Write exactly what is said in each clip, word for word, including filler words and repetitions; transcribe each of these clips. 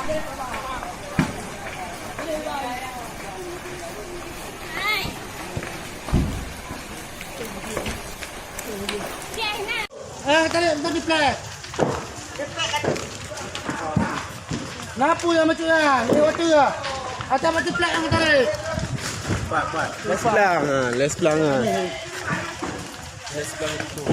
Eh, tarik, tarik flag. Na peue nyang macam nyan? Ni waktu ya. Atas mati flag nyang tarik. Let's pelang, ha, let's pelang, ha. Let's pelang itu.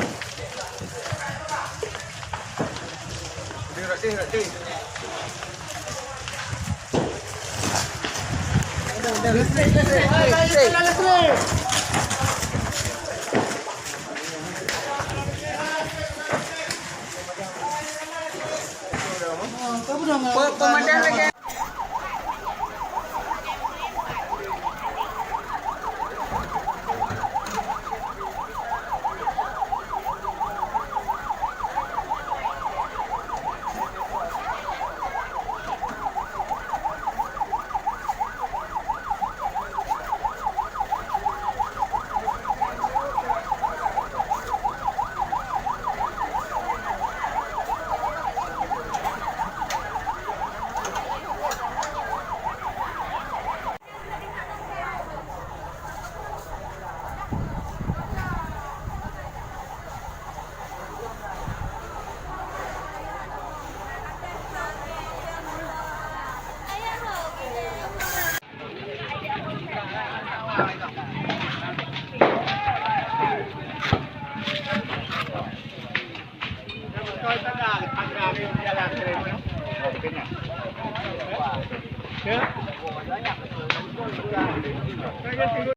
Pemadam lagi.